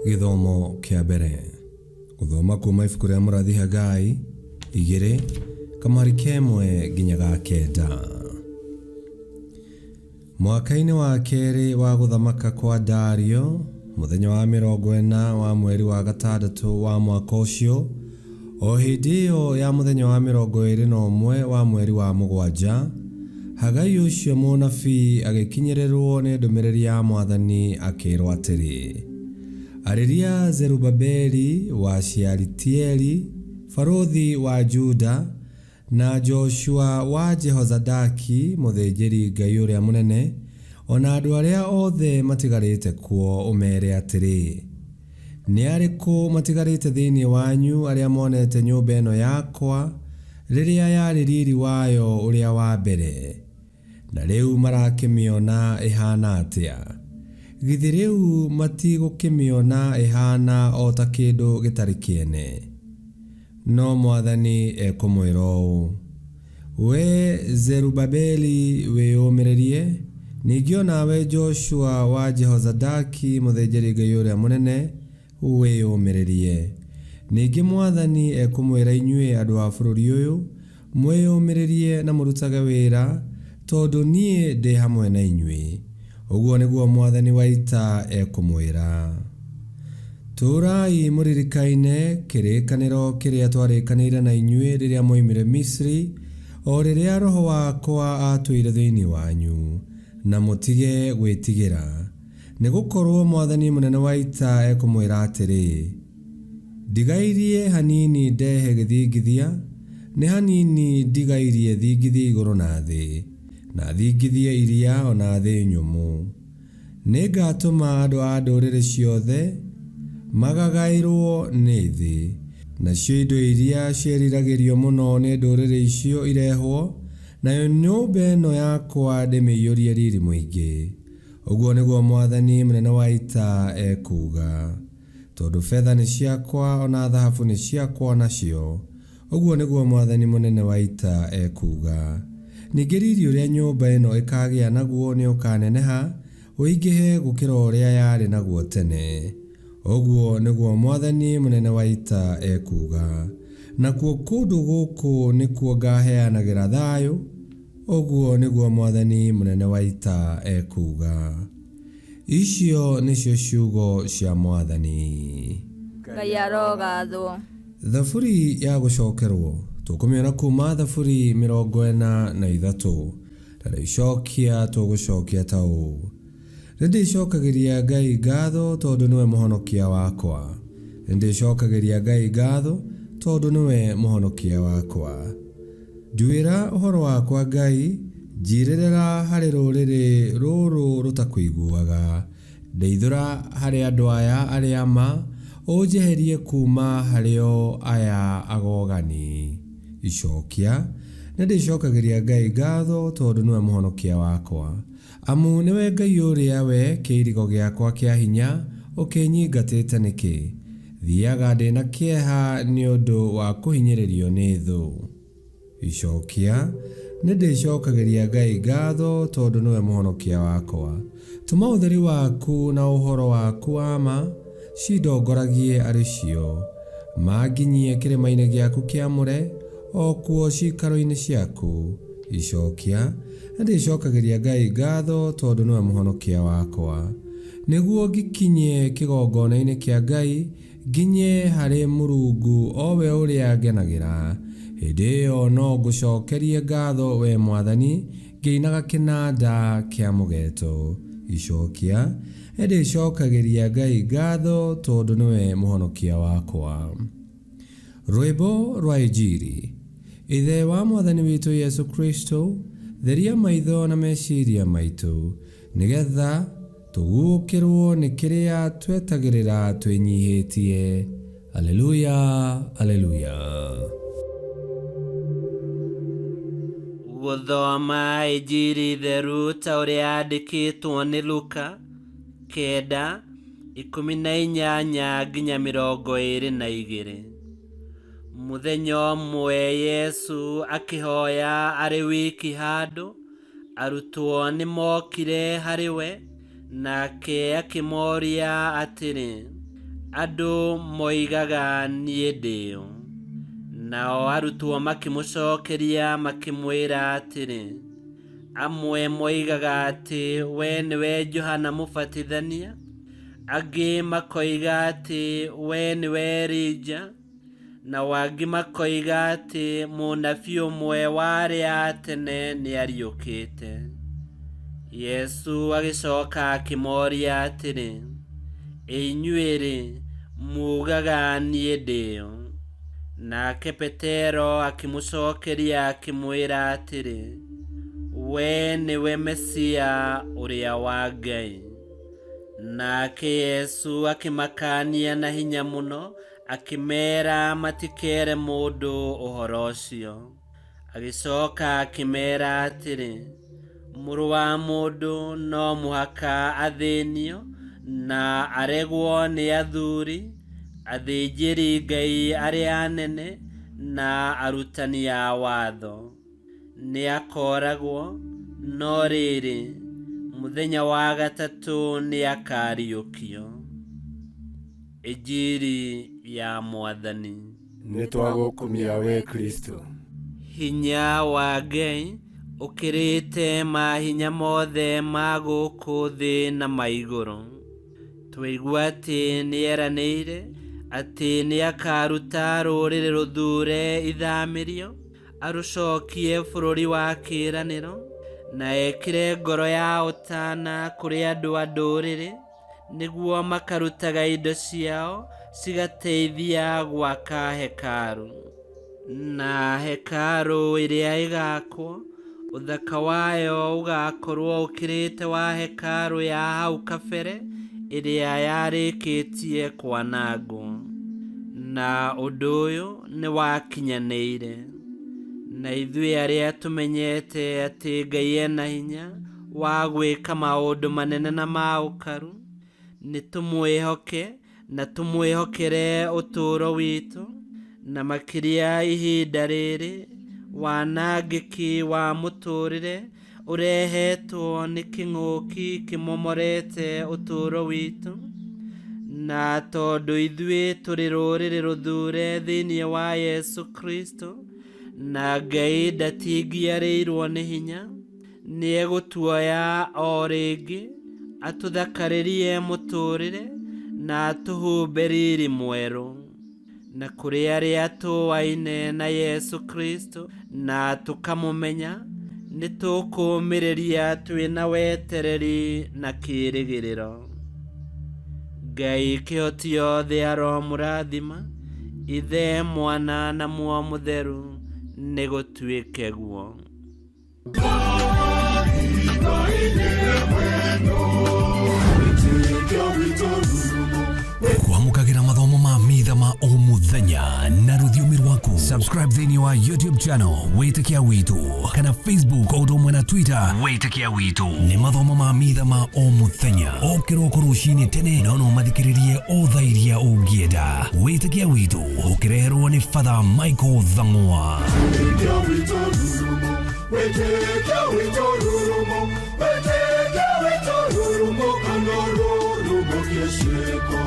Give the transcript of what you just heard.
Gĩthomo kĩa mbere. Gũthoma kuma ibuku rĩa mũrathi Hagai 2 kamũhari ka ĩmwe nginya ga kenda. Mwaka-inĩ wa kerĩ wa gũthamaka kwa Dario, mũthenya wa 40 wa mweri wa gatandatũ wa mwaka ũcio, o hĩndĩ ĩyo ya mũthenya wa 21 wa mweri wa mũgwanja, Hagai ũcio mũnabii agĩkinyĩrĩrwo nĩ ndũmĩrĩri ya Mwathani akĩĩrwo atĩrĩ, Arĩria Zerubabeli wa Shealitieli, barũthi wa Juda, Na Joshua wa Jehozadaki, mũthĩnjĩri-Ngai ũrĩa mũnene, o na andũ arĩa othe matigarĩte kuo, ũmeere atĩrĩ, Nĩ arĩkũ matigarĩte thĩinĩ wanyu arĩa monete nyũmba ĩno yakwa rĩrĩa yarĩ riri wayo ũrĩa wa mbere? Na rĩu marakĩmĩona ĩhaana atĩa? Githĩ rĩu matigũkĩmĩona ĩhaana o ta kĩndũ gĩtarĩ kĩene? No Mwathani ekũmwĩra ũũ, Wee Zerubabeli wĩyũmĩrĩrie, ningĩ o nawe Joshua wa Jehozadaki mũthĩnjĩri-Ngai ũrĩa mũnene, Wĩyũmĩrĩrie. Ningĩ mwathani ekũmwĩra inyuĩ andũ a bũrũri ũyũ, mwĩyũmĩrĩrie na mũrutage wĩra, tondũ niĩ ndĩ hamwe na inyuĩ. Ũguo nĩguo mwathani wa ita ekũmwĩra. Tũũrai mũririkaine kĩrĩĩkanĩro kĩrĩa twarĩĩkanĩire na inyuĩ rĩrĩa mwoimire Misiri, o rĩrĩa Roho wakwa aatũire thĩinĩ wanyu, na mũtige gwĩtigĩra. Nĩ gũkorũo Mwathani Mũnene wa Ita ekũmwĩra atĩrĩ, Ndigairie hanini ndehe gĩthingithia, nĩ hanini ndigairie thingithie igũrũ na thĩ, na thingithie iria o na thĩ nyũmũ. Nĩngatũma andũ a ndũrĩrĩ ciothe magagaĩrũo nĩ thĩ, nacio indo iria ciĩriragĩrio mũno nĩ ndũrĩrĩ icio irehwo, nayo nyũmba ĩno yakwa ndĩmĩiyũrie riri mũingĩ. Ũguo nĩguo Mwathani mũnene wa ita ekuuga. Tondũ betha nĩ ciakwa o na thahabu nĩ ciakwa o nacio, ũguo nĩguo Mwathani mũnene wa ita ekuuga. Ningĩ riri ũrĩa nyũmba ĩno ĩkaagĩa naguo nĩũkaneneha, ũingĩhe gũkĩra ũrĩa yarĩ naguo tene. Ũguo nĩguo Mwathani mũnene wa ita ekuuga. Nakuo kũndũ gũkũ nĩkuo ngaaheanagĩra thayũ, Ũguo nĩguo Mwathani mũnene wa ita ekuuga. Icio nĩcio ciugo cia Mwathani. Ngai arogathwo. Thaburi ya gũcokerwo tũkũmĩona kuma Thaburi 43, na rĩicokia tũgũcokia ta ũũ, Nĩndĩcokagĩria Ngai ngatho tondũ nĩwe mũhonokia wakwa. Nĩndĩcokagĩria Ngai ngatho tondũ nĩwe mũhonokia wakwa. Nduĩra ũhoro wakwa Ngai, njirĩrĩra harĩ rũrĩrĩ rũrũ rũtakũiguaga. Ndeithũra harĩ andũ aya arĩa a ma, ũnjeherie kuuma harĩ o aya agogani. Icokia, Nĩndĩcokagĩria Ngai ngatho tondũ nĩwe mũhonokia wakwa. Amu nĩwe Ngai ũrĩa we kĩirigo gĩakwa kĩa hinya, ũkĩnyingatĩte nĩkĩ? Thiaga ndĩ na kĩeha nĩ ũndũ wa kũhinyĩrĩrio nĩ thũ. Icokia, Nĩ ndĩcokagĩria Ngai ngatho tondũ nĩwe mũhonokia wakwa. Tũma ũtheri waku na ũhoro waku wa ma cindongoragie arĩ cio. Manginyie kĩrĩma-inĩ gĩaku kĩamũre, o kuo ciikaro-inĩ ciaku. Icokia, Nĩ ndĩcokagĩria Ngai ngatho tondũ nĩwe mũhonokia wakwa. Nĩguo ngĩkinye kĩgongona-inĩ kĩa Ngai, nginye harĩ Mũrungu o we ũrĩa ngenagĩra. Hĩndĩ ĩyo no ngũcokerie ngatho, wee Mwathani, ngĩinaga kĩnanda kĩa mũgeeto. Icokia, Nĩ ndĩcokagĩria Ngai ngatho tondũ nĩwe mũhonokia wakwa. Rwĩmbo rwa Injiri. Ithe wa Mwathani witũ Yesu Kristo, theria maitho na meciria maitũ, nĩ getha tũguũkĩrwo nĩ kĩrĩa twetagĩrĩra twĩnyihĩtie. Aleluya, aleluya. Gũthoma Injiri theru ta ũrĩa yandĩkĩtwo nĩ Luka, kenda, 18 nginya 22. Mũthenya ũmwe Yesu akĩhoya arĩ wiki handũ, Arutwo nĩ mookire harĩ we, nake akĩmoria atĩrĩ, Andũ moigaga niĩ ndĩ ũ? Nao arutwo makĩmũcokeria makĩmwĩra atĩrĩ, Amwe moigaga atĩ we nĩwe Johana Mũbatithania, angĩ makoiga atĩ we nĩwe Elija, nao angĩ makoiga atĩ mũnabii ũmwe wa arĩa a tene nĩariũkĩte. Yesu agĩcoka akĩmoria atĩrĩ, Ĩ inyuĩ-rĩ, muugaga niĩ ndĩ ũ? Nake Petero akĩmũcokeria akĩmwĩra atĩrĩ, We nĩwe Mesia ũrĩa wa Ngai. Nake Yesu akĩmakania na hinya mũno, akĩmeera matikeere mũndũ ũhoro ũcio. Agĩcoka akĩmeera atĩrĩ, Mũrũ wa mũndũ no mũhaka athĩnio na aregwo nĩ athuri, athĩnjĩri-Ngai arĩa anene, na arutani a watho. Nĩakooragwo, no rĩrĩ, mũthenya wa gatatũ nĩakariũkio. Injiri ya Mwathani. Nĩtwagũkumia we Kristo. Hinya wa Ngai ũkĩrĩte mahinya mothe ma gũkũ thĩ na ma igũrũ. Twaigua atĩ nĩeranĩire atĩ nĩakaruta rũrĩrĩ rũthure ithamĩrio, arũcokie bũrũri wa kĩĩranĩro, na ekĩre ngoro ya ũtana kũrĩ andũ a ndũrĩrĩ, nĩguo makarutaga indo ciao cigateithia gwaka hekarũ. Na hekarũ ĩrĩa ĩgaakwo, ũthaka wayo ũgaakorwo ũkĩrĩte wa hekarũ ya hau kabere ĩrĩa yarĩkĩtie kwanangwo. Na ũndũ ũyũ nĩwakinyanĩire. Na ithuĩ arĩa tũmenyete atĩ Ngai ena hinya wa gwĩka maũndũ manene na ma ũkaru, nĩtũmwĩhoke na tũmwĩhokere ũtũũro witũ, na makĩria ihinda rĩrĩ wanangĩki wa mũtũũrĩre ũrehetwo nĩ kĩng'ũki kĩmomorete ũtũũro witũ. Na tondũ ithuĩ tũrĩ rũrĩrĩ rũthure thĩinĩ wa Yesu Kristo, na Ngai ndatingiarĩirwo nĩ hinya, nĩegũtuoya o rĩngĩ atũthakarĩrie mũtũũrĩre na atũhumbe riri mwerũ. Na kũrĩ arĩa tũaine na Yesu Kristo na tũkamũmenya, nĩtũkũũmĩrĩria twĩna wetereri na kĩĩrĩgĩrĩro. Ngai kĩhoti yothe aromũrathima, Ithe, Mwana na Muoyo Mũtheru, nĩgũtuĩke guo. Kwamũkagĩra mathomo ma mitha ma o mũthenya na rũthiomi rwaku. Subscribe thĩinĩ wa YouTube channel Wĩtĩkia Witũ kana Facebook o ũndũ ũmwe na Twitter Wĩtĩkia Witũ. Nĩ mathomo ma mitha ma o mũthenya o kĩroko rũcinĩ tene, no no mathikĩrĩrie o thaa iria ũngĩenda. Wĩtĩkia Witũ ũkĩreherwo nĩ Father Michael Thang'wa. Wĩtĩkia witũ rurumo, wĩtĩkia witũ rurumo, kana rurumo kĩciko.